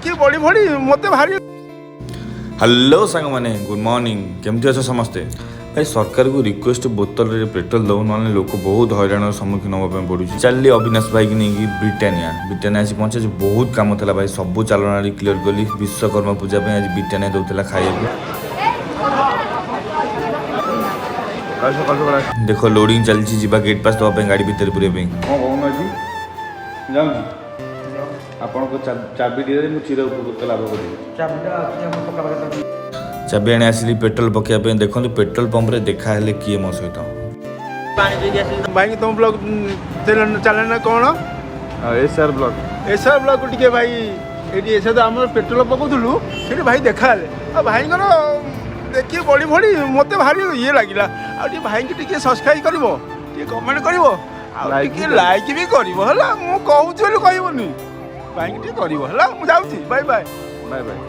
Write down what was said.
କି ବଡି ଫଡି ମତେ ଭାରି। ହ୍ୟାଲୋ ସାଙ୍ଗମାନେ, ଗୁଡ୍ ମର୍ଣ୍ଣିଂ। କେମିତି ଅଛ ସମସ୍ତେ? ଭାଇ, ସରକାରକୁ ରିକ୍ୱେଷ୍ଟ, ବୋତଲରେ ପେଟ୍ରୋଲ ଦେଉ, ନହେଲେ ଲୋକ ବହୁତ ହଇରାଣର ସମ୍ମୁଖୀନ ହେବା ପାଇଁ ପଡ଼ୁଛି। ଚାଲିଲି ଅବିନାଶ ଭାଇକି ନେଇକି ବ୍ରିଟାନିଆ। ବ୍ରିଟାନିଆ ଆସି ପହଞ୍ଚିଛି। ବହୁତ କାମ ଥିଲା ଭାଇ, ସବୁ ଚାଲାଣ କ୍ଲିୟର କଲି। ବିଶ୍ୱକର୍ମା ପୂଜା ପାଇଁ ଆଜି ବ୍ରିଟାନିଆ ଦେଉଥିଲା ଖାଇବାକୁ। କାଲି ସକାଳ ସକାଳ। ଦେଖ, ଲୋଡ଼ିଂ ଚାଲିଛି। ଯିବା ଗେଟ୍ ପାସ୍ ଦେବା ପାଇଁ, ଗାଡ଼ି ଭିତରେ ପୁରେଇବା ପାଇଁ। କ'ଣ କହୁନ? ଆଜି ଯାଉଛି। ଆପଣଙ୍କ ଚାବି ଦିଅରେ ମୁଁ ଚିର ଉପକୃତ ଲାଭ କରିବି। ଚାବି ଆଣି ଆସିଲି ପେଟ୍ରୋଲ ପକାଇବା ପାଇଁ। ଦେଖନ୍ତୁ, ପେଟ୍ରୋଲ ପମ୍ପରେ ଦେଖା ହେଲେ କିଏ ମୋ ସହିତ। ଭାଇକି ତମ ବ୍ଲଗ ଚ୍ୟାନେଲ ନା କ'ଣ? S R blog. S R blog. ଟିକେ ଭାଇ ଏଇଠି ଏସ ତ ଆମର ପେଟ୍ରୋଲ ପକାଉଥିଲୁ, ସେଠି ଭାଇ ଦେଖା ହେଲେ। ଆଉ ଭାଇଙ୍କର ଦେଖି ବଡି ଫଡି ମତେ ଭାରି ଇଏ ଲାଗିଲା। ଆଉ ଟିକେ ଭାଇଙ୍କି ଟିକେ ସବସ୍କ୍ରାଇବ କରିବ, ଟିକେ କମେଣ୍ଟ କରିବ ଆଉ Like ଟିକେ ବି କରିବ। ଲାଇକ୍ ବି କରିବ। ହେଲା, ମୁଁ କହୁଛି ବୋଲି କହିବନି, ଭାଇଙ୍କି ଟିକେ କରିବ। ହେଲା, ମୁଁ ଯାଉଛି। Bye bye. Bye bye.